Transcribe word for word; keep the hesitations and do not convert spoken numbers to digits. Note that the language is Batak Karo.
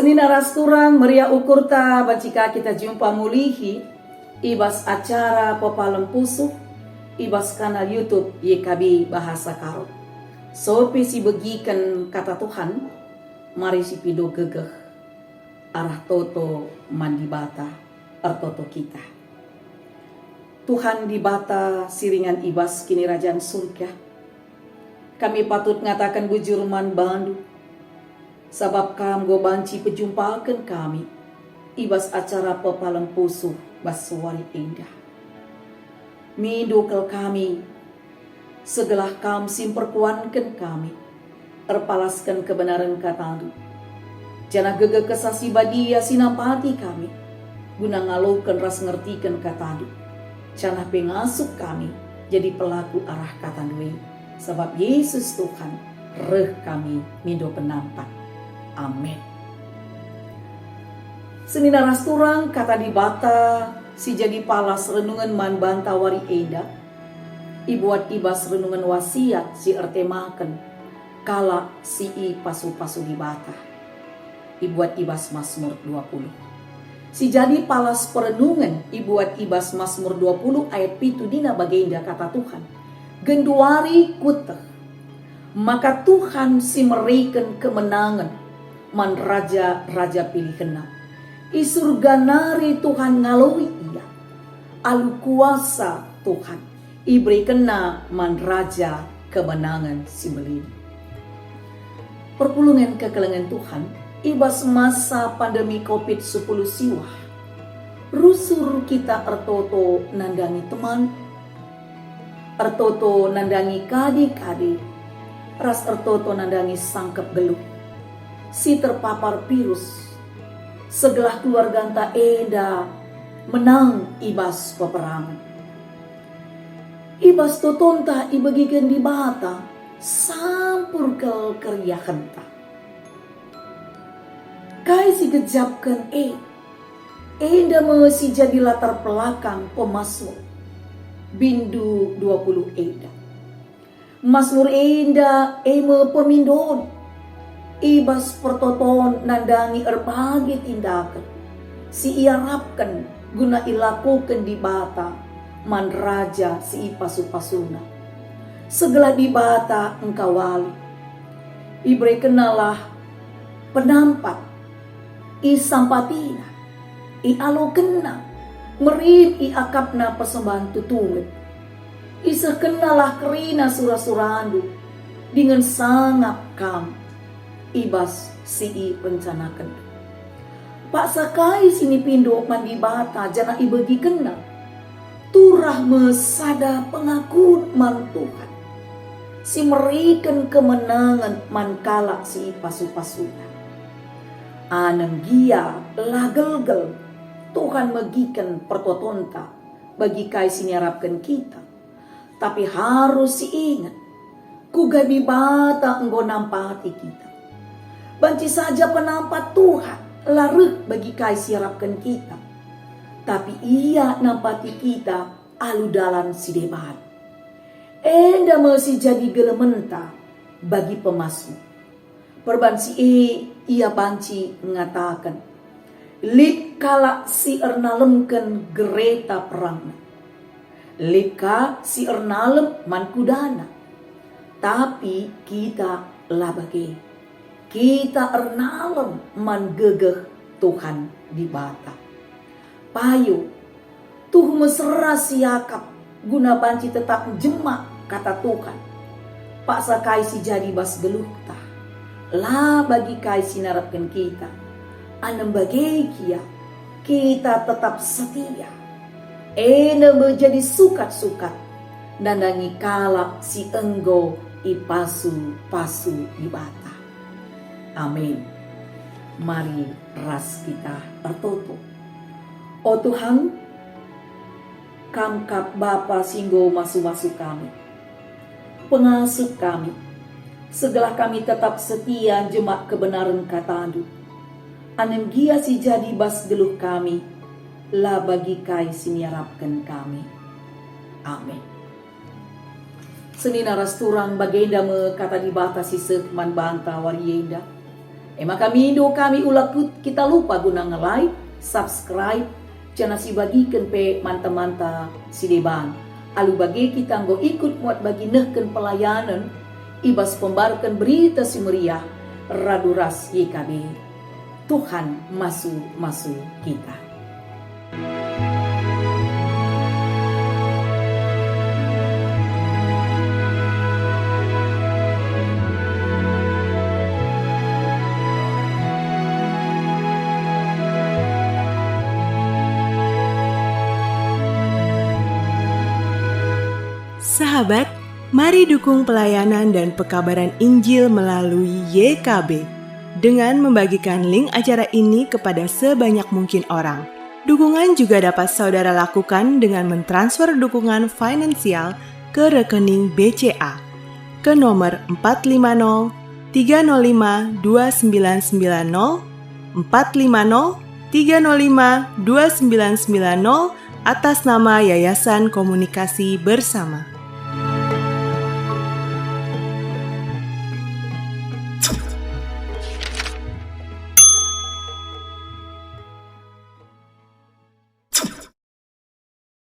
Senina ras turang, meriah ukurta banci ka kita jumpa mulihi i bas acara Pepalem Pusuh i bas kanal YouTube Y K B Bahasa Karo. Sope sibegiken Kata Tuhan, mari sipindo gegeh arah toto man Dibata, ertoto kita. Tuhan Dibata si ringan i bas Kinirajan Surga, kami patut ngataken bujur man baNdu, sabap Kam enggo banci pejumpaken kami i bas acara Pepalem Pusuh bas wari enda. Mindo kal kami, segelah Kam si mperkuanken kami, erpalasken kebenaren KataNdu. Janah gegeh Kesah Si Badia si nampati kami, guna ngaloken ras ngertiken KataNdu. Janah pe ngasup kami jadi pelaku arah KataNdu e, sabap Yesus Tuhan, reh kami mindo penampat. Amin. Senina ras turang, Kata Dibata si jadi palas renungen man banta wari enda ibuat i bas renungen wasiat si ertemaken kalak si ipasu-pasu Dibata, ibuat i bas Masmur dua puluh. Si jadi palas perenungen ibuat i bas Masmur dua puluh ayat pitu nina bagenda Kata Tuhan, "Genduari kueteh maka Tuhan si mereken kemenangen man raja-raja pilihenNa. I Surga nari Tuhan ngaloi Ia. Alu kuasa Tuhan iberekenNa man raja kemenangen si mbelin." Perpulungen kekelengen Tuhan, i bas masa pandemi covid sepuluh siwah, rusur kita ertoto nandangi teman, ertoto nandangi kade-kade, ras ertoto nandangi sangkep geluh si terpapar virus, segelah keluarganta enda menang i bas peperangen. I bas totonta ibegiken Dibata sampur kal keriahenta. Kai si gejapken e? Enda me si jadi latar pelakang pemasmur bindu dua puluh enda. Masmur enda e me pemindon i bas pertoton nandangi erbage tindaken si iarapken guna ilakoken Dibata man raja si ipasu-pasuNa. Segelah Dibata engkawali, iberekenNalah penampat, isampatiNa, ialokenNa, merim iakapNa persembahen tutunget. IsehkenNalah kerina sura-surandu, dingen sangap kam i bas si irencanaken. Paksa kai si nipindo man Dibata janah ibegikenNa, turah me sada pengakun man Tuhan, si mereken kemenangen man kalak si ipasu-pasuNa. Anenggia la gelgel Tuhan megiken pertotonta bagi kai si niarapken kita. Tapi harus siinget, kuga Dibata enggo nampati kita. Banci saja penampat Tuhan la reh bagi kai si iarapken kita, tapi Ia nampati kita alu dalan si deban. Enda me si jadi gelementa bagi pemasmur. Perban si e ia banci ngataken, "Lit kalak si ernalemken gereta perangna. Lit ka si ernalem man kudana. Tapi kita la bage. Kita ernalem man gegeh Tuhan Dibata." Payo, tuhu mesera siakap guna banci tetap njemak Kata Tuhan. Paksa kai si jadi bas geluhta, la bagi kai si narapken kita. Anem bage gia, kita tetap setia, enda me jadi sukat-sukat nandangi kalak si enggo ipasu-pasu Dibata. Amin. Mari ras kita ertoto. O Tuhan, Kam kap Bapa si enggo masu-masu kami. Pengasup kami, segelah kami tetap setia njemak kebenaren KataNdu. Anem gia si jadi bas geluh kami, la bagi kai si niarapken kami. Amin. Senina ras turang, bagenda me Kata Dibata si seh man banta wari enda. E maka mindo kami ula kut kita lupa guna nge-like, subscribe, janah sibagiken pe man temanta si deban. Alu bage kita enggo ikut muat bagi nehken pelayanen i bas pembarken Berita Si Meriah radu ras Y K B. Tuhan masu-masu kita. Sahabat, mari dukung pelayanan dan pekabaran Injil melalui Y K B dengan membagikan link acara ini kepada sebanyak mungkin orang. Dukungan juga dapat saudara lakukan dengan mentransfer dukungan finansial ke rekening B C A ke nomor empat lima nol tiga nol lima dua sembilan sembilan nol, empat lima nol tiga nol lima dua sembilan sembilan nol, atas nama Yayasan Komunikasi Bersama.